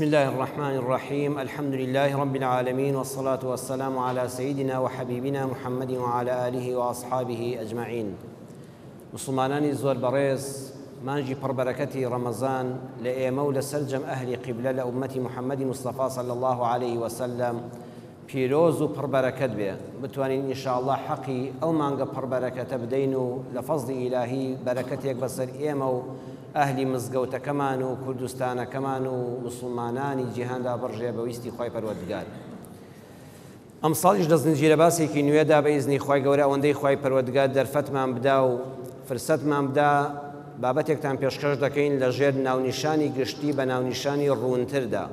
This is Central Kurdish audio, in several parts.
بسم الله الرحمن الرحيم الحمد لله رب العالمين والصلاة والسلام على سيدنا وحبيبنا محمد وعلى آله وأصحابه أجمعين مسلمانانی زۆر بەڕێز مانگی پڕبەرەکەتی ڕەمەزان لە ئێمە و لە سەرجەم ئەهلی قیبلە لە ئومەتی محەممەدی مستەفا صلی الله علیه وسلم پیرۆز و پڕ بەرەکەت بێ بتوانین ان شاء اللە حەقی ئەو مانگە پڕ بەرەکەتە بدەین و لە فەزڵی ئیلاهی بەرەکەتێک بەسەر ئێمە و ئەهلی مزگەوتەکەمان و کوردستانەکەمان و موسڵمانانی جیهاندا بڕژێ بە ویستی خوای پەروەردگار. ئەمساڵیش لە زنجیرە باسێکی نوێدا بە ئیزنی خوای گەورە ئەوەندەی خوای پەروەردگار دەرفەتمان بدا و فرسەتمان بدا بابەتێکتان پێشکەش دەکەین لە ژێر ناونیشانی گشتی بە ناونیشانی ڕوونتردا.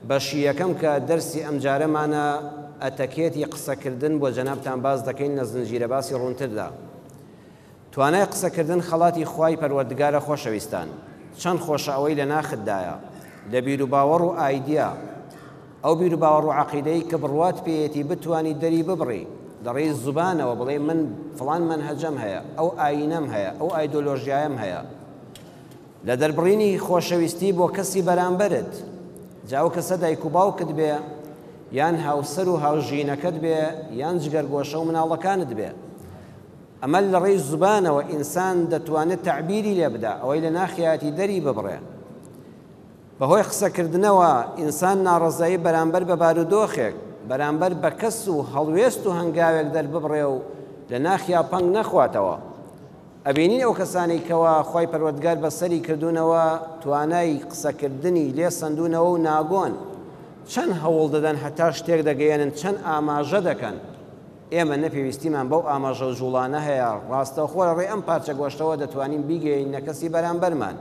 بەشی یەکەم کە دەرسی ئەمجارەمانە ئەتەکێتی قسەکردن بۆ جەنابتان باس دەکەین لە زنجیرە باسی ڕوونتردا. توانای قسەکردن خەڵاتی خوای پەروەردگارە خۆشەویستان. چەند خۆشە ئەوەی لە ناختدایە لە بیروباوەڕ و ئایدیا، ئەو بیروباوەڕ و عەقیدەی کە بڕوات پێیەتی بتوانی دەری ببڕی لە ڕێی زوبانەوە بڵێی من فڵان مەنهەجەم هەیە، ئەو ئایینەم هەیە، ئەو ئایدۆلۆژیایەم هەیە. لە دەربڕینی خۆشەویستی بۆ کەسی بەرامبەرت، جا ئەو کەسە دایک و باوکت بێ، یان هاوسەر و هاوژینەکەت بێ، یان جگەرگۆشە و مناڵەکانت بێ. ئەمە لە ڕێی زوبانەوە ئینسان دەتوانێت تەعبیری لێ بدا، ئەوەی لە ناخیایەتی دەری ببڕێ. بەهۆی قسەکردنەوە ئینسان ناڕەزایی بەرامبەر بە بارودۆخێک، بەرامبەر بە کەس و هەڵوێست و هەنگاوێک دەرببڕێ و لە ناخیا پەنگ نەخواتەوە. ئەبینین ئەو کەسانەی کەوا خوای پەروەردگار بەسەری کردوونەوە توانای قسەکردنی لێ سەندوونەوە و ناگۆن چەند هەوڵ دەدەن هەتا شتێک دەگەیەنن چەند ئاماژە دەکەن ئێمە نە پێویستیمان بەو ئاماژە و جوڵانە هەیە ڕاستەوخۆ لە ڕێی ئەم پارچە گۆشتەوە دەتوانین بیگەیەنینە کەسی بەرامبەرمان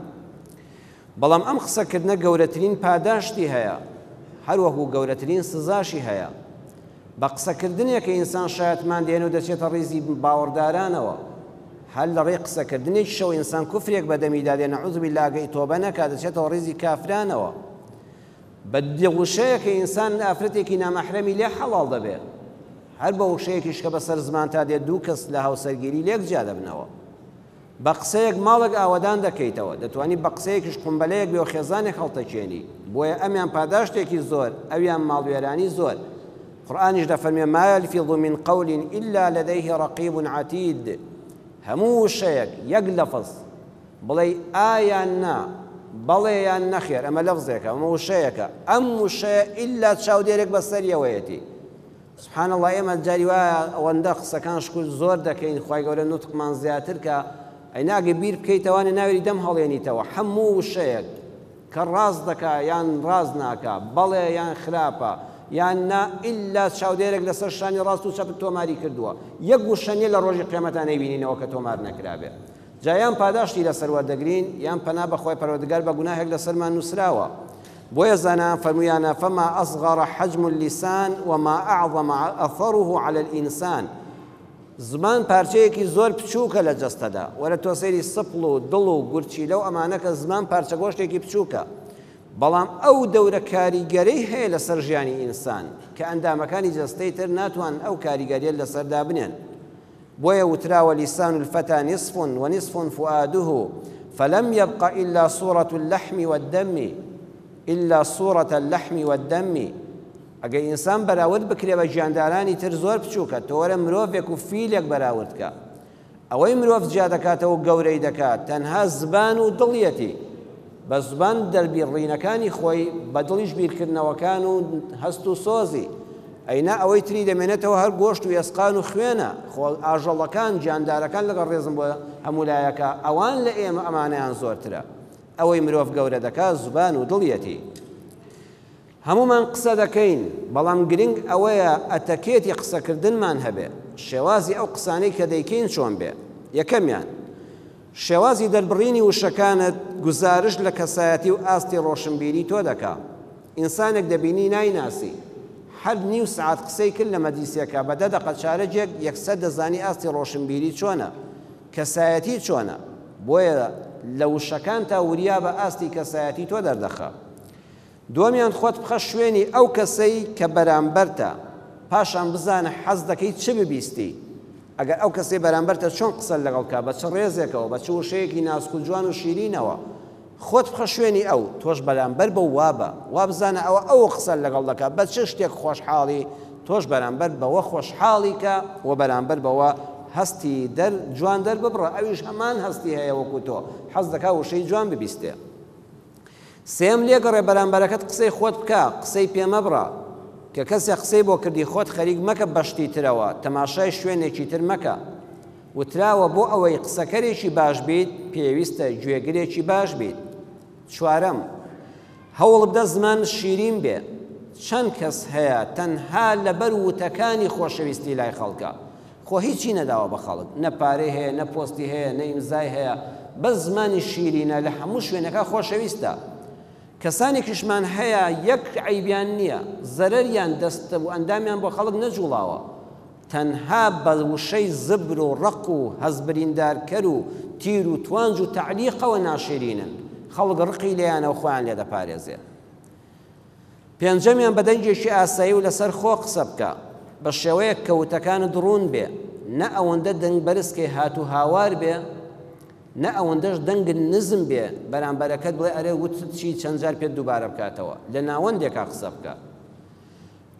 بەڵام ئەم قسەکردنە گەورەترین پاداشتی هەیە، هەروەکو گەورەترین سزاشی هەیە. بە قسەکردنێک کە ئینسان شایەتمان دێنێ و دەچێتە ڕیزی باوەڕدارانەوە، هەر لە ڕێی قسەکردنێکیشەوە ئینسان کوفرێک بە دەمیدا دێ نعوذ باللە ئەگەر تۆبە نەکا دەچێتەوە ڕیزی کافرانەوە. بە وشەیەک کە ئینسان ئافرەتێکی نامەحرەمی لێ حەڵاڵ دەبێ، هەر بە وشەیەکیش کە بەسەر زمانتا دێ دوو کەس لە هاوسەرگیری لێک جیا دەبنەوە. بە قسەیەک ماڵێک ئاوەدان دەکەیتەوە، دەتوانی بە قسەیەکیش قومبەلەیەک بێ و خێزانێک هەڵتەکێنی، بۆیە ئەمیان پاداشتێکی زۆر، ئەویان ماڵوێرانی زۆر. قورئانیش دەفەرموێ، ما یلفظ من قول الا لدیه رقیب عتید، هەموو وشەیەک، یەک لەفز، بڵێی ئا یان نا، بەڵێ یان نەخێر، ئەمە لەفزێکە، ئەمە وشەیەکە، ئەم وشەیە ئیلا چاودێرێک بەسەریەوەیەتی. سبحان اللە ئێمە جاری وایە ئەوەندە قسەکان شکور زۆر دەکەین خوای گەورە نوتقمان زیاتر کە ئەی ناگەی بیر بکەیتەوانێ ناوێری دەم هەڵێنیتەوە هەموو وشەیەک کە ڕاست دەکا یان ڕاست ناکا بەڵێ یان خراپە یان نا ئیلا چاودێرێک لەسەر شانی ڕاست و چەپت تۆماری کردووە یەک وشە نییە لە ڕۆژی قیامەتا نەیبینینەوە کە تۆمار نەکرابێ جا یان پاداشتی لەسەر وەردەگرین یان پەنا بە خوای پەروەردگار بە گوناهێک لەسەرمان نووسراوە بۆیە زانایان فەرموویانە فما اصغر حجم اللسان وما اعظم اثره علی الانسان زمان پارچەیەکی زۆر بچووکە لە جەستەدا وەرە تۆ سەیری سپڵ و دڵ و گورچیلە و ئەمانە کە زمان پارچە گۆشتێکی بچووکە بەڵام ئەو دەورە کاریگەرەی هەیە لەسەر ژیانی ئینسان کە ئەندامەکانی جەستەی تر ناتوان ئەو کاریگەریە لەسەر دابنێن بۆیە وتراوە لسان الفتی نصف ونصف فؤاده فلم یبق الا صورة اللحم والدم الا صورة اللحم والدم ئەگەر ئینسان بەراورد بکرێ بە گیاندارانی تر زۆر بچووکە تۆ وەرە مرۆڤێک و فیلێک بەراورد کە ئەوەی مرۆڤ جیا دەکاتەوە و گەورەی دەکات تەنها زبان و دڵیەتی بە زبان دەربیڕینەکانی خۆی بە دڵیش بیرکردنەوەکان و هەست و سۆزی ئەینا ئەوەی تری دەمێنێتەوە هەر گۆشت و ئێسقان و خوێنە، خۆ ئاژەڵەکان، گیاندارەکان لەگەڵ ڕێزم بۆ هەموو لایەکە، ئەوان لە ئێمە ئەمانەیان زۆرترە. ئەوەی مرۆڤ گەورە دەکا زبان و دڵیەتی. هەموومان قسە دەکەین، بەڵام گرنگ ئەوەیە ئەتەکێتی قسەکردنمان هەبێ، شێوازی ئەو قسانەی کە دەیکەین چۆن بێ. یەکەمیان، شێوازی دەربڕینی وشەکانت گوزارشت لە کەسایەتی و ئاستی ڕۆشنبیری تۆ دەکا. ئینسانێک دەبینی نایناسی، هەر نیو سەعات قسەی کرد لە مەجلیسێکا بە دە دەقە چارەگێک یەکسەر دەزانی ئاستی ڕۆشنبیری چۆنە، کەسایەتی چۆنە. بۆیە لە وشەکانتا وریابە ئاستی کەسایەتی تۆ دەردەخا. دووەمیان خۆت بخە شوێنی ئەو کەسەی کە بەرامبەرتە، پاشان بزانە حەز دەکەی چ ببیستی، ئەگەر ئەو کەسەی بەرامبەرتە چۆن قسەت لەگەڵ بکا، بە چ ڕێزێکەوە، بە چ وشەیەکی ناسک و جوان و شیرینەوە. خۆت بخە شوێنی ئەو، تۆش بەرامبەر بەو وابە، وابزانە ئەوە ئەو قسەت لەگەڵ دەکا، بە چ شتێک خۆشحاڵی، تۆش بەرامبەر بەوە خۆشحاڵی کە و بەرامبەر بەوە هەستی دەر جوان دەرببڕە، ئەویش هەمان هەستی هەیە وەکو تۆ، حەز دەکا وشەی جوان ببیستێ. سێیەم، لێگەڕێ بەرامبەرەکەت قسەی خۆت بکا، قسەی پێ مەبڕە. کە کەسێک قسەی بۆ کردی خۆت خەریک مەکە بە شتی ترەوە، تەماشای شوێنێکی تر مەکە. وتراوە بۆ ئەوەی قسەکەرێکی باش بیت پێویستە گوێگرێکی باش بیت. چوارەم، هەوڵبدە زمانت شیرین بێ. چەند کەس هەیە تەنها لەبەر وتەکانی خۆشەویستی لای خەڵکە. خۆ هیچی نەداوە بە خەڵک، نە پارەی هەیە، نە پۆستی هەیە، نە ئیمزای هەیە، بەس زمانی شیرینە لە هەموو شوێنەکە خۆشەویستە. کەسانێکیشمان هەیە یەک عەیبیان نییە، زەرەریان دەست و ئەندامیان بۆ خەڵک نەجوڵاوە، تەنها بە وشەی زبر و ڕەق و هەستبریندارکەر و تیر و توانج و تەعلیقەوە ناشیرینن، خەڵک ڕقی لێیانە و خۆیان لێ دەپارێزێ. پێنجەمیان بە دەنگێکی ئاسایی و لەسەر خۆ قسە بکە، بە شێوەیەک کە وتەکانت ڕوون بێ، نە ئەوەندە دەنگ بەرز کەی هات و هاوار بێ، نە ئەوەندەش دەنگت نزم بێ بەرامبەرەکەت بڵێ ئەرێ وتت چی چەند جار پێت دووبارە بکاتەوە، لە ناوەندێکا قسە بکە.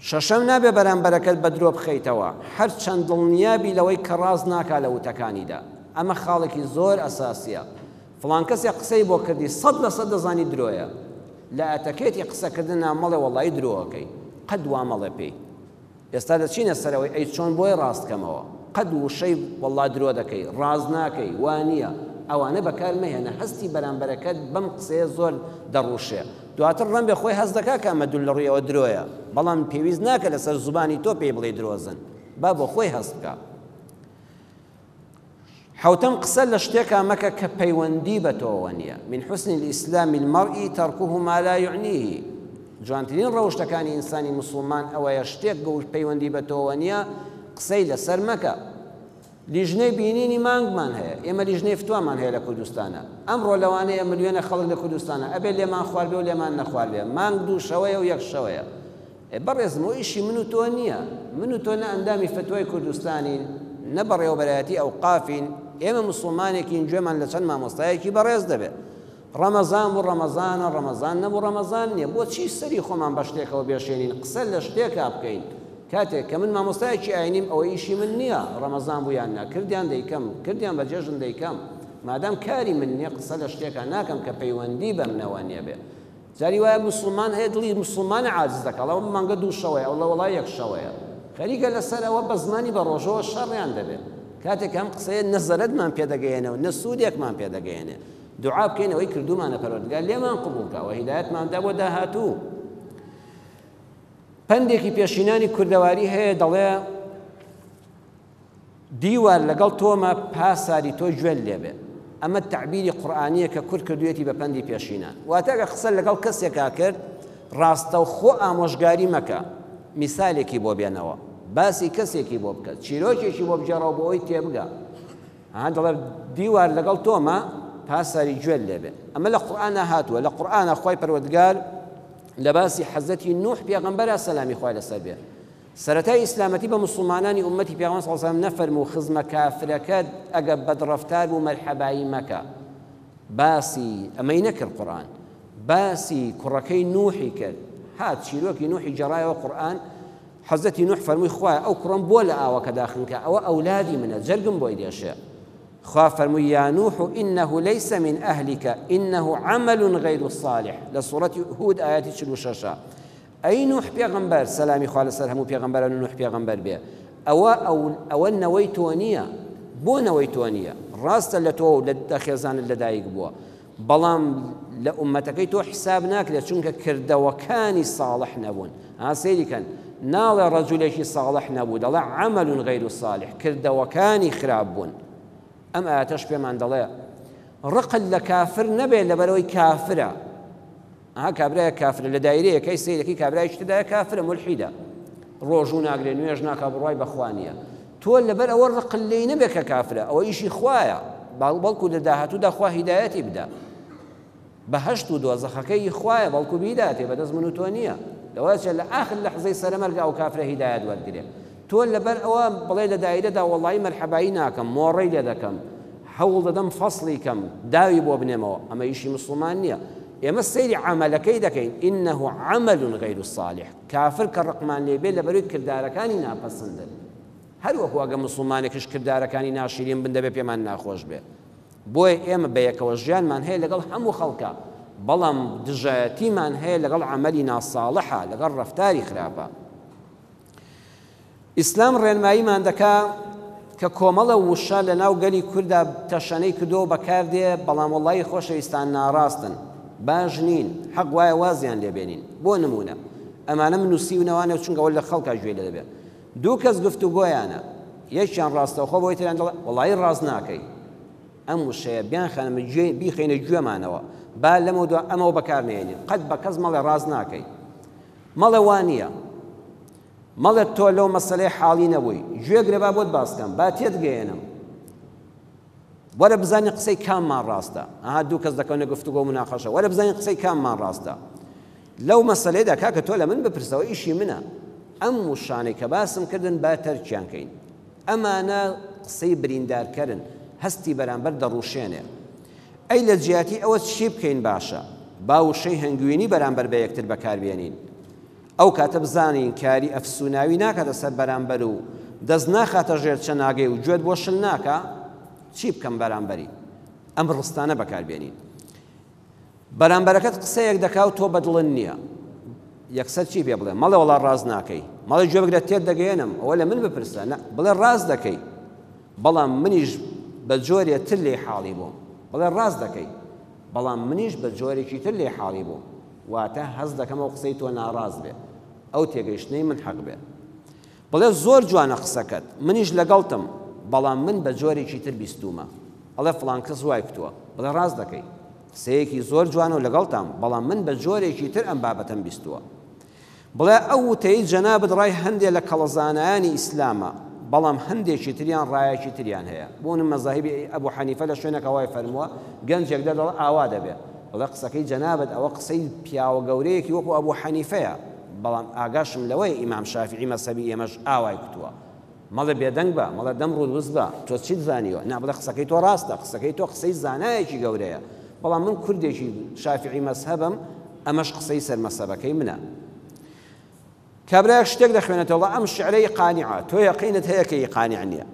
شەشەم، نابێ بەرامبەرەکەت بە درۆ بخەیتەوە، هەرچەند دڵنیابی لەوەی کە ڕاست ناکا لە وتەکانیدا، ئەمە خاڵێکی زۆر ئەساسیە، فڵان کەسێک قسەی بۆ کردی 100% دەزانی درۆیە، لە ئەتەکێتی قسەکردنا مەڵێ وەڵایی درۆ ئەکەی، قەت وا مەڵێ پێی. ئێستا دەچینە سەرەوەی ئەی چۆن بۆی ڕاست کەمەوە، قەت وشەی وەڵا درۆ دەکەی، ڕاست ناکەی، وا نییە، ئەوانە بەکار مەهێنە، هەستی بەرامبەرەکەت بەم قسەیە زۆر دەڕوشێ، دواتر ڕەنبێ خۆی هەست دەکا کە ئەمە دول لەڕووی ئەوە درۆیە، بەڵام پێویست ناکە لەسەر زوبانی تۆ پێی بڵێی درۆزن، با بۆ خۆی هەست بکا. حەوتەم، قسە لە شتێکا مەکە کە پەیوەندی بە تۆوە نییە، من حسن الاسلام المرء ترکه ما لا یعنیه، جوانترین ڕەوشتەکانی ئینسانی موسڵمان ئەوەیە شتێک پەیوەندی بە تۆوە نییە قسەی لەسەر مەکە. لیژنەی بینینی مانگمان هەیە، ئێمە لیژنەی فتوامان هەیە لە کوردستانا، ئەمڕۆ لەوانەیە ملیۆنە خەڵک لە کوردستانا ئەبێ لێمان خواربێ و لێمان نەخواربێ، مانگ دوو شەوەیە و یەک شەوەیە. ئێ بەڕێزم ئەوە ئیشی من و تۆ نییە، من و تۆ نە ئەندامی فتوای کوردستانین، نە بەڕێوەبەرایەتی ئەوقافین، ئێمە موسڵمانێکین گوێمان لە چەند مامۆستایەکی بەڕێز دەبێ. ڕەمەزان بوو ڕەمەزانە، ڕەمەزان نەبوو ڕەمەزان نییە، بۆچی سەری خۆمان بە شتێکەوە بێشێنین، قسە لە شتێکا بکەین، کاتێک کە من مامۆستایەکی ئاینیم ئەوە ئیشی من نییە ڕەمەزان بوو یان نا، کردیان دەیکەم، کردیان بە جێژن دەیکەم، مادام کاری من نییە قسە لە شتێکا ناکەم کە پەیوەندی بەمنەوە نییە بێ. جاری وایە موسڵمان هەیە دڵی موسڵمان عاجز دەکا، ئەڵێ ئەوە مانگە دوو شەوەیە، ئەڵێ وەڵا یەک شەوەیە، خەریکە لەسەر ئەوە بە زمانی بە ڕۆژەوە شەڕیان دەبێ، کاتێک کە ئەم قسەیە نە زەرەدمان پێ دەگەیەنێ و نە سوودێکمان پێ دەگەیەنێ. دوعا بکەین ئەوەی کردوومانە پەروەردگار لێمان قبوڵ کا و هیدایەتمان دا بۆ داهاتوو. پەندێکی پێشینانی کوردەواری هەیە دەڵێ دیوار لەگەڵ تۆمە پاساری تۆ گوێت لێبێ. ئەمە تەعبیری قورئانییە کە کورد کردوویەتی بە پەندی پێشینان. واتە ئەگەر قسەت لەگەڵ کەسێکا کرد ڕاستەوخۆ ئامۆژگاری مەکە، میسالێکی بۆ بێنەوە، باسی کەسێکی بۆ بکە، چیرۆکێکی بۆ بگێڕەوە بۆ ئەوەی تێبگا. ها دەڵێ دیوار لەگەڵ تۆمە پاساری گوێت لێبێ. ئەمە لە قورئانا هاتووە، لە قورئانا خوای پەروەردگار لە باسی حەزرەتی نوح پێغەمبەرا سەلامی خوای لەسەر بێ سەرەتای ئیسلامەتی بە موسڵمانانی ئوممەتی پێغەمبەر صلی اللە علیە وسلم نەفەرموو خزمە کافرەکەت ئەگە بەدڕەفتار بوو مەرحەبایی مەکە باسی ئەمەی نەکرد قورئان باسی کوڕەکەی نوحی کرد هات چیرۆکی نوحی گێڕایەوە قورئان حەزرەتی نوح فەرمووی خوایە ئەو کوڕەم بۆ لە ئاوەکەدا خنکا ئەوە ئەولادی منە جەرگم بۆی دێشێ خوا فەرمووی یا نوح انه ليس من اهلك انه عمل غير صالح لە سوڕەتی هود ئایەتی 46 ئەی نوح پێغەمبەر، سەلامی خوا لەسەر هەموو پێغەمبەران و نوح پێغەمبەر بێ، ئەوە ئەو ئەوە نەوەی تۆ نییە، بۆ نەوەی تۆ نییە؟ ڕاستە لە تۆ و لە خێزانت لەدایک بووە، بەڵام لە ئوممەتەکەی تۆ حیساب ناکرێت، چونکە کردەوەکانی ساڵح نەبوون. ها سەیری کەن، ناڵێ ڕەجولێکی ساڵح نەبوو، دەڵێ عمل غیر صالح، کردەوەکانی خراپ بوون. ئەم ئایەتەش پێمان دەڵێ ڕقت لە کافر نەبێ لەبەرئەوەی کافرە، ئەها کابرایەک کافرە لە دایرەیەکەی سەیرەکەی کابرایەکی تدایە کافرە مولحیدە ڕۆژوو ناگرێ نوێژ ناکا بڕوای بەخوا نییە تۆ لەبەر ئەوە ڕقل لێی نەبێ کە کافرە ئەوە ئیشی خوایە بەڵکو لە داهاتوودا خوا هیدایەتی بدا بەهەشت و دۆزەخەکەی خوایە بەڵکو بیداتێ بەدەست من و تۆ نییە لەوە چێ لە ئاخر لەحزەی سەرەمەرگا ئەو کافرە هیدایەت وەرگرێ تۆ لەبەر ئەوە بڵێ لە دایرەدا وەڵی مەرحەبایی ناکەم مۆڕەی لێ دەکەم. هەوڵ دەدەم فەسڵی کەم، داوی بۆ بنێمەوە، ئەمە ئیشی موسڵمان نییە. ئێمە سەیری عەمەلەکەی دەکەین، انه عمل غیر صالح، کافر کە ڕقمان لێی بێ لەبەروی کردارەکانی ناپەسندن. هەر وەکو ئەگە موسڵمانێکیش کردارەکانی ناشیرین بن دەبێ پێمان ناخۆش بێ. بۆیە ئێمە بەیەکەوە ژیانمان هەیە لەگەڵ هەموو خەڵکا، بەڵام دژایەتیمان هەیە لەگەڵ عەمەلی ناساڵحا، لەگەڵ ڕەفتاری خراپا. ئیسلام ڕێنماییمان دەکا کە کۆمەڵە وشە لە ناو گەلی کوردا تەشەنەی کردووە و بەکار دێ، بەڵام وەڵڵاهی خۆشەویستان ناڕاستن، باش نین، حەق وایە وازیان لێ بێنین. بۆ نموونە ئەمانە من نووسیونەوانە چونکە ئەوە لە خەڵکا گوێی لێ دەبێ. دوو کەس گفتوگۆیانە، یەکیان ڕاستەوخۆ بەوەی تریان دەڵێ وەڵڵاهی ڕاست ناکەی. ئەم وشەیە بیانخەنە گوێ بیخەینە گوێمانەوە، با لەمەودوا ئەمەوە بەکار نەیەنین. قەت بە کەس مەڵێ ڕاست ناکەی. مەڵێ وا نییە. مەڵێ تۆ لەو مەسەلەیە حاڵی نەبووی. گوێگرە با بۆت باس کەم، با تێت گەیەنم. وەرە بزانین قسەی کاممان ڕاستە. ئەها دوو کەس دەکەونە گفتوگۆ و موناقەشە. وەرە بزانین قسەی کاممان ڕاستە. لەو مەسەلەیەدا کاکە تۆ لە من بپرسەوە ئیشی منە. ئەم وشانەی کە باسم کردن با تەرکیان کەین. ئەمانە قسەی بریندارکەرن، هەستی بەرامبەر دەڕوشێنێ. ئەی لە جیاتی ئەوە چی بکەین باشە؟ با وشەی هەنگوینی بەرامبەر بە یەکتر بەکاربێنین. ئەو کاتە بزانین کاری ئەفسوناوی ناکاتە سەر بەرامبەر و دەست ناخاتە ژێر چەناگەی و گوێت بۆ شل ناکا، چی بکەم بەرامبەری؟ ئەم ڕستانە بەکاربێنین. بەرامبەرەکەت قسەیەک دەکا و تۆ بەدڵت نییە. یەکسەر چی پێ بڵێ؟ مەڵێ وەڵا ڕاست ناکەی. مەڵێ گوێ بگرە تێت دەگەیەنم، ئەوە لە من بپرسە. نا، بڵێ ڕاست دەکەی. بەڵام منیش بە جۆرێ تر لێی حاڵی بووم. بڵێ ڕاست دەکەی. بەڵام منیش بە جۆرێکی تر لێی حاڵی بووم. واتە هەست دەکەم ئەو قسەی تۆ ناڕاست بێ. ئەو تێگەیشتنەی من حەق بێ. بڵێ زۆر جوانە قسەکەت، منیش لەگەڵتم، بەڵام من بە جۆرێکی تر بیستوومە. ئەڵێ فڵان کەس وای کوتووە. بڵێ ڕاست دەکەی. قسەیەکی زۆر جوانە و لەگەڵتام، بەڵام من بە جۆرێکی تر ئەم بابەتەم بیستووە. بڵێ ئەو وتەی جەنابت ڕای هەندێ لە کەڵەزانایانی ئیسلامە، بەڵام هەندێکی تریان ڕایەکی تریان هەیە. بۆ نمونە مەزاهیبی ئەبو حەنیفە لە شوێنێکا وای فەرمووە، گەنجێک دەر دەڵێ ئاوا دەبێ. بڵێ قسەکەی جەنابت ئەوە قسەی پیاوە گەورەیەکی وەکو ئەبو حەنیفەیە، بەڵام ئاگاشم لەوەیە ئیمام شافیعی مەزهەبی ئێمەش ئاوای کوتووە. مەڵێ بێدەنگ بە، مەڵێ دەم ڕووت وس بە، تۆ چیت زانیوە؟ نا بڵێ قسەکەی تۆ ڕاستە، قسەکەی تۆ قسەی زانایەکی گەورەیە، بەڵام من کوردێکی شافیعی مەزهەبم، ئەمەش قسەی سەر مەزهەبەکەی منە. کابرایەک شتێک دەخوێنێتەوە، ئەم شعرە ی قانعە، تۆ یەقینت هەیە کە ی قانع نییە.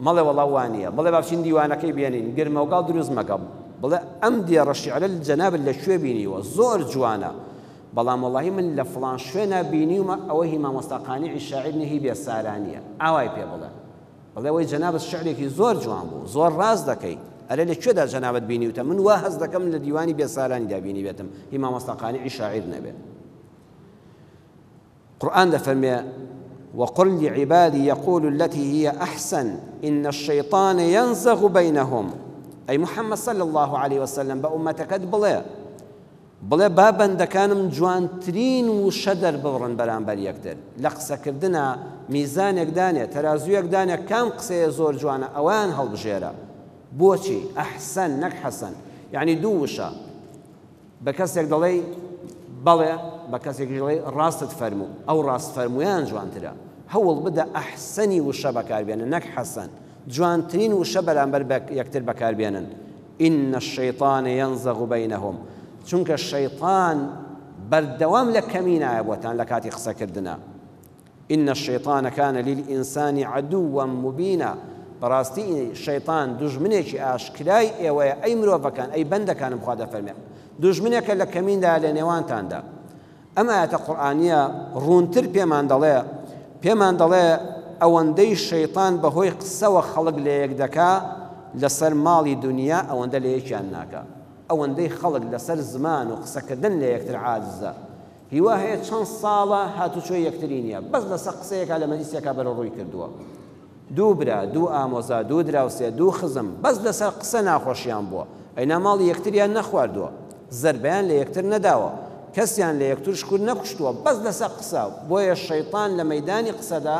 مەڵێ وەڵا وا نییە، بڵێ با بچین دیوانەکەی بێنین، گرمەوگاڵ دروست مەکە، بڵێ ئەم دێڕە شعرە جەنابت لە کوێ بینیوە، زۆر جوانە، بەڵام وەڵاهی من لە فڵان شوێنا بینیومە ئەوە هی مامۆستا قانعی شاعیر نیە هی بێسارانیە ئاوای پێ بڵێ بڵێ وەی جەنابت شعرێکی زۆر جوان بوو زۆر ڕاست دەکەی ئەرێ لە کوێدا جەنابت بینیوتە من وا هەست دەکەم لە دیوانی بێسارانیدا بینیبێتم هی مامۆستا قانعی شاعیر نەبێ. قورئان دەفەرمێ، وقل لعبادی یقولوا التی هی احسن ان الشیطان ینزغ بینهم، ئەی محمد صلی اللە علیە وسلم بە ئوممەتەکەت بڵێ، بڵێ با بەندەکانم جوانترین وشە دەرببڕن بەرامبەر یەکتر، لە قسەکردنا میزانێک دانێ، تەرازوویەک دانێ کام قسەیە زۆر جوانە ئەوەیان هەڵبژێرە. بۆچی؟ احسن نەک حسن، یەعنی دوو وشە. بە کەسێک دەڵێی بەڵێ، بە کەسێکیش دەڵێی ڕاستت فەرموو، ئەو ڕاست فەرموویان جوانترە. هەوڵ بدە ئەحسەنی وشە بەکاربێنە نەک حەسەن. جوانترین وشە بەرامبەر بە یەکتر بەکاربێنن. ان الشیطان ینزغ بینهم، چونکە شەیتان بەردەوام لە کەمینایە بۆتان لە کاتی قسەکردنا. ان الشیطان کان للانسان عدوا مبینا، بەڕاستی شەیتان دوژمنێکی ئاشکرای ئێوەیە ئەی مرۆڤەکان، ئەی بەندەکانم خوا دەفەرمێ دوژمنێکە لە کەمیندایە لە نێوانتاندا. ئەم ئایەتە قورئانیە ڕوونتر پێمان دەڵێ پێمان دەڵێ ئەوەندەی شەیتان بەهۆی قسەوە خەڵک لەیەک دەکا لەسەر ماڵی دونیا ئەوەندە لەیەکیان ناکا ئەوەندەی خەڵک لەسەر زمان و قسەکردن لەیەکتر عاجزە هیوا هەیە چەند ساڵە هاتوچۆی یەکتری نییە بەس لەسەر قسەیەکا لە مەجلیسێکا بەرەو ڕووی کردووە دوو برا دوو ئامۆزا دوو دراوسێ دوو خزم بەس لەسەر قسە ناخۆشیان بووە ئەینا ماڵی یەکتریان نەخواردووە زەربەیان لە یەکتر نەداوە کەسیان لە یەکترش کورد نەکوشتووە بەس لەسەر قسە بۆیە شەیتان لە مەیدانی قسەدا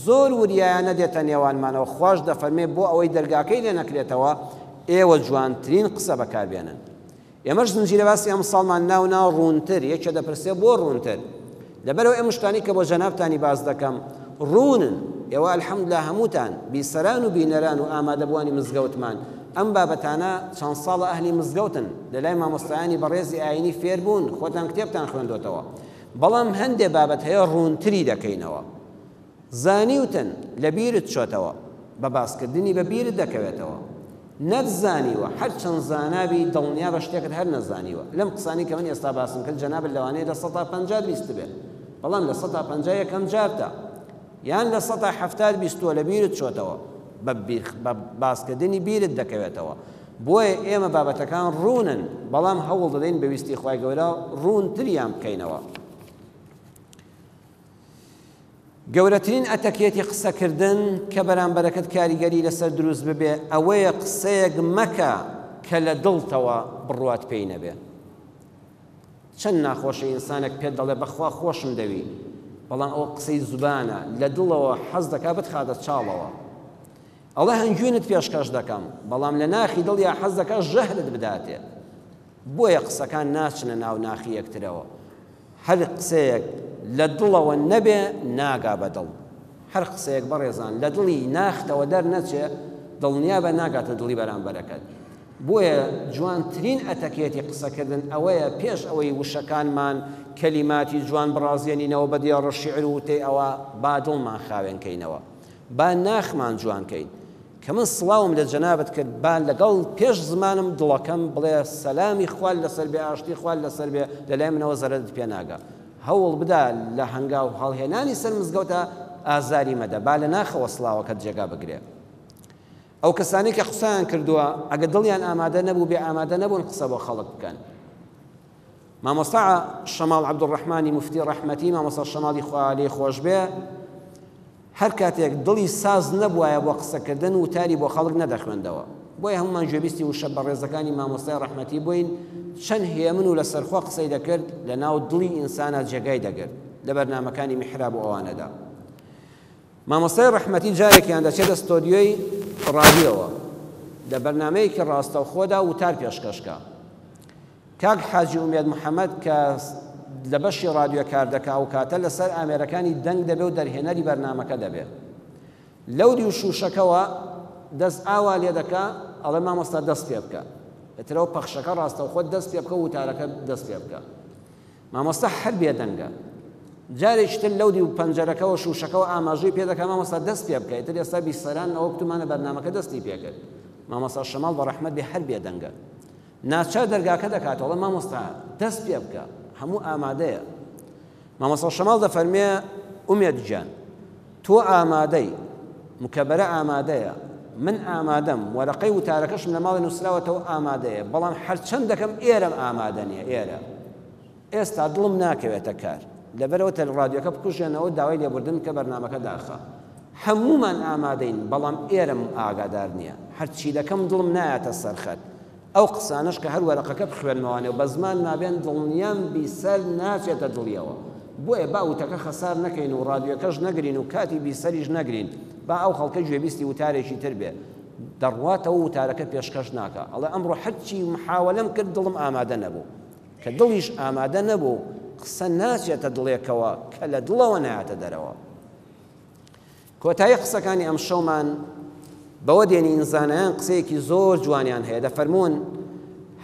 زۆر وریایانە دێتە نێوانمانەوە خواش دەفەرمێ بۆ ئەوەی دەرگاکەی لێ نەکرێتەوە ئێوە جوانترین قسە بەکاربێنن ئێمەش زنجیرە باسی ئەمساڵمان ناو نا ڕوونتر، یەکێ دەپرسێ بۆ ڕوونتر؟ لەبەرئەوەی ئەم شتانەی کە بۆ جەنابتانی باس دەکەم ڕوونن، ئێوە الحمدللە هەمووتان بیسەران و بینەران و ئامادەبووانی مزگەوتمان ئەم بابەتانە چەند ساڵە ئەهلی مزگەوتن، لە لای مامۆستایانی بەڕێزی ئایینی فێر بوون، خۆتان کتێبتان خوێندۆتەوە. بەڵام هەندێ بابەت هەیە ڕوونتری دەکەینەوە. زانیوتن، لە بیرت چۆتەوە، بە باسکردنی بە بیرت دەکەوێتەوە. نەتزانیوە، هەرچەند زانا بی، دڵنیابە شتێکت هەر نەزانیوە. لەم قسانەی کە من ئێستا باسم کرد، جەنابت لەوانەیە لە سەتا پەنجات بیستبێ، بەڵام لە سەتا 50 یەکەم جارتە. یان لە سەتا حەفتات بیستووە لە بیرت چۆتەوە، بە بە باسکردنی بیرت دەکەوێتەوە. بۆیە ئێمە بابەتەکان ڕوونن، بەڵام هەوڵ دەدەین بە ویستی خوای گەورە ڕوونتریان بکەینەوە. گەورەترین ئەتەکێتی قسەکردن کە بەرامبەرەکەت کاریگەری لەسەر دروست ببێ ئەوەیە قسەیەک مەکە کە لە دڵتەوە بڕوات پێی نەبێ. چەند ناخۆشە ئینسانێک پێت دەڵێ بەخوا خۆشم دەوی بەڵام ئەوە قسەی زوبانە لە دڵەوە حەز دەکا بتخاتە چاڵەوە. ئەڵێ هەنگوینت پێشکەش دەکەم بەڵام لە ناخی دڵیا حەز دەکا ژەهرت بداتێ. بۆیە قسەکان ناچنە ناو ناخی یەکترەوە. هەر قسەیەک لە دڵەوە نەبێ ناگا بە دڵ. هەر قسەیەک بەڕێزان لە دڵی ناختەوە دەرنەچێ دڵنیابە ناگاتە دڵی بەرامبەرەکەت. بۆیە جوانترین ئەتەکێتی قسەکردن ئەوەیە پێش ئەوەی وشەکانمان کەلیماتی جوان بڕازێنینەوە بە دێڕە شیعر و وتەی ئەوە با دڵمان خاوێن کەینەوە. با ناخمان جوان کەین. کە من سڵاوم لە جەنابت کرد با لەگەڵ پێش زمانم دڵەکەم بڵێ سەلامی خوات لەسەر بێ ئاشتی خوات لەسەر بێ لەلای منەوە زەرەرت پێ ناگا هەوڵ بدە لە هەنگاو هەڵهێنانی سەر مزگەوتە ئازاری مەدە با لە ناخەوە سڵاوەکەت جێگا بگرێ ئەو کەسانەی کە قسەیان کردووە ئەگە دڵیان ئامادە نەبوو بێ ئامادە نەبوون قسە بۆ خەڵک بکەن مامۆستا شەماڵ عەبدولڕەحمانی موفتی ڕەحمەتی مامۆستا شەماڵی خوا لێی خۆش بێ هەر کاتێک دڵی ساز نەبوایە بۆ قسەکردن وتاری بۆ خەڵک نەدەخوێندەوە بۆیە هەمومان گوێبیستی وشە بەڕێزەکانی مامۆستای ڕەحمەتی بووین چەند هێمن و لەسەرخۆ قسەی دەکرد لە ناو دڵی ئینسانا جێگای دەگرت لە بەرنامەکانی میحراب و ئەوانەدا مامۆستای ڕەحمەتی جارێکیان دەچێتە ستۆدیۆی ڕادیۆوە لە بەرنامەیەکی ڕاستەوخۆدا وتار پێشکەشکە کاک حاجی ئومێد محەمەد کە لە بەشی ڕادیۆ کار دەکا ئەو کاتە لەسەر ئامێرەکانی دەنگ دەبێ و دەرهێنەری بەرنامەکە دەبێ. لەو دیو شووشەکەوە دەست ئاوا لێ دەکا ئەڵێ مامۆستا دەست پێ بکە. ئیتر ئەو پەخشەکە ڕاستەوخۆ دەست پێ بکە و وتارەکە دەست پێ بکە. مامۆستا هەر بێدەنگە. جارێکی تر لەو دیو پەنجەرەکەوە شووشەکەوە ئاماژەی پێ دەکا مامۆستا دەست پێ بکە. ئیتر ئێستا بیسەران ئەوە کوتومانە بەرنامەکە دەستی پێ کرد. مامۆستا شەماڵ بە ڕەحمەت بێ هەر بێدەنگە. ناچار دەرگاکە دەکاتەوە ئەڵێ مامۆستا دەست پێ بکە هەموو ئامادەیە مامۆستا شەماڵ دەفەرمێ ئومێد گیان تۆ ئامادەی مکەبەرە ئامادەیە من ئامادەم وەرەقەی وتارەکەشم لە ماڵی نووسراوەتەوە ئامادەیە بەڵام هەرچەند دەکەم ئێرەم ئامادە نییە ئێرە ئێستا دڵم ناکەوێتە کار لەبەرەوە تەل ڕادیۆکە بکوژێنەوە داوای لێبوردن بکە بەرنامەکە داخە هەموومان ئامادەین بەڵام ئێرەم ئاگادار نییە هەرچی دەکەم دڵم نایەتە سەرخەت ئەو قسانەش کە هەر وەرەقەکە بخوێنمەوانێ و بە زمان مابێن دڵنیام بیسەر ناچێتە دڵیەوە بۆیە با وتەکە خەسار نەکەین و ڕادیۆکەش نەگرین و کاتی بیسەریش نەگرین با ئەو خەڵکە گوێبیستی وتارێکی تر بێ دەڕواتەوە وتارەکە پێشکەش ناکا ئەڵێ ئەمڕۆ هەرچی محاوەلەم کرد دڵم ئامادە نەبوو کە دڵیش ئامادە نەبوو قسە ناچێتە دڵێکەوە کە لە دڵەوە نایەتە دەرەوە. کۆتایی قسەکانی ئەمشەومان بەوە دێنین زانایان قسەیەکی زۆر جوانیان هەیە دەفەرموون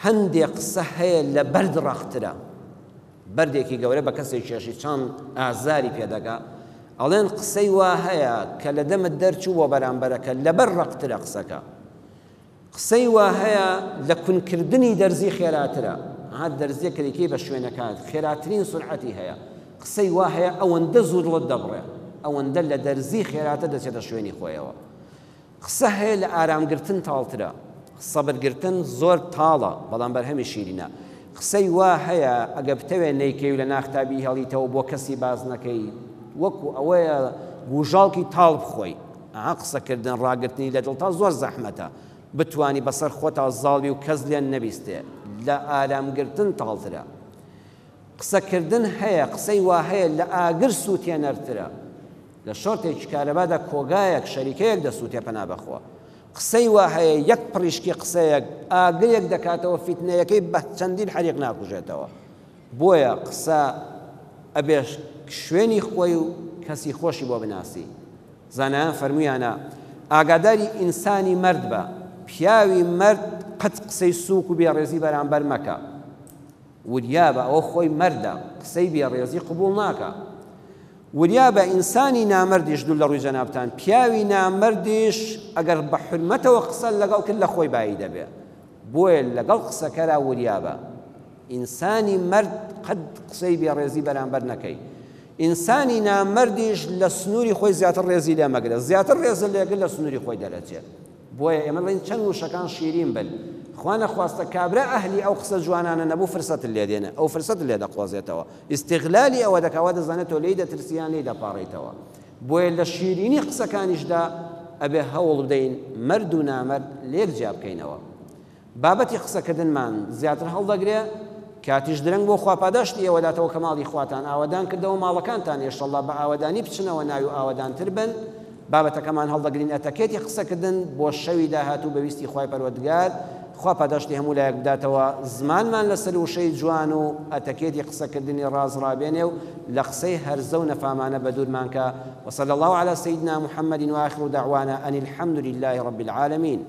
هەندێ قسە هەیە لە بەرد ڕەقترە بەردێکی گەورە بە کەسێک کێشی چەند ئازاری پێدەگا ئەڵێن قسەی وا هەیە کە لە دەمت دەرچوو بۆ بەرامبەرەکە لەبەر ڕەقترە قسەکە قسەی وا هەیە لە کون کردنی دەرزی خێراترە ها دەرزیە کە دەیکەی بە شوێنەکانت خێراترین سورعەتی هەیە قسەی وا هەیە ئەوەندە زوو دڵت دەبڕێ ئەوەندە لە دەرزی خێراتر دەچێتە شوێنی خۆیەوە قسە هەیە لە ئارامگرتن تاڵترە سەبرگرتن زۆر تاڵە بەڵام بەرهەمی شیرینە قسەی وا هەیە ئەگە بتەوێ نەیکەی و لە ناختا بیهێڵیتەوە بۆ کەسی باس نەکەی وەکو ئەوەیە گوژاڵکی تاڵ بخۆی ئەها قسەکردن ڕاگرتنی لە دڵتا زۆر زەحمەتە بتوانی بەسەر خۆتا زاڵبی و کەس لێن نەبیستێ لە ئارامگرتن تاڵترە قسەکردن هەیە قسەی وا هەیە لە ئاگر سووتێنەرترە لە شۆرتێکی کارەبادا کۆگایەک شەریکەیەک دەسووتێ پەنا بەخوا قسەی وا هەیە یەک پڕیشکی قسەیەک ئاگرێک دەکاتەوە فیتنەیەکەی بە چەندین حەریق ناکوژێتەوە بۆیە قسە ئەبێ شوێنی خۆی و کەسی خۆشی بۆ بناسی. زانایان فەرموویانە، ئاگاداری ئینسانی مەرد بە. پیاوی مەرد قەت قسەی سووک و بێڕێزی بەرامبەر مەکە. وریابە ئەوە خۆی مەردە، قسەی بێڕێزی قبوڵ ناکا. وریابە ئینسانی نامەردیش دوور لە ڕووی جەنابتان، پیاوی نامەردیش ئەگەر بە حورمەتەوە قسەت لەگەڵ کرد لە خۆی بایی دەبێ. بۆیە لەگەڵ قسەکەرا وریابە. ئینسانی مەرد قەت قسەی بێڕێزی بەرامبەر نەکەی. ئینسانی نامەردیش لە سنووری خۆی زیاتر ڕێزی لێ مەگرە. زیاتر ڕێزت لێ گرت لە سنووری خۆی دەرەچێ. بۆیە ئێمە دەڵێین چەند وشەکان شیرین بن. خوا نەخواستە کابرا ئەهلی ئەو قسە جوانانە نەبوو فرسەتت لێ دێنێ. ئەو فرسەتت لێ دەقۆزێتەوە. ئیستیغلالی ئەوە دەکا وا دەزانێ تۆ لێی دەترسی یان لێی دەپاڕێیتەوە. بۆیە لە شیرینی قسەکانیشدا ئەبێ هەوڵ بدەین مەرد و نامەرد لێک جیا بکەینەوە. بابەتی قسەکردنمان زیاتر هەڵدەگرێ، کاتیش درەنگ بووە خوا پاداشتی ئێوە داتەوە کە ماڵی خواتان ئاوەدان کردەوە ماڵەکانتان ئێشەڵا بە ئاوەدانی بچنەوە ناوی و ئاوەدانتر بن بابەتەکەمان هەڵدەگرین ئەتەکێتی قسەکردن بۆ شەوی داهاتوو بە ویستی خوای پەروەردگار خوا پاداشتی هەموو لایەک بداتەوە زمانمان لەسەر وشەی جوان و ئەتەکێتی قسەکردنی ڕاست ڕابێنێ و لە قسەی هەرزە و نەفامانە بەدوورمان کا وصلی اللە علی سیدنا محمد وآخر دعوانا ان الحمد لله رب العالمین.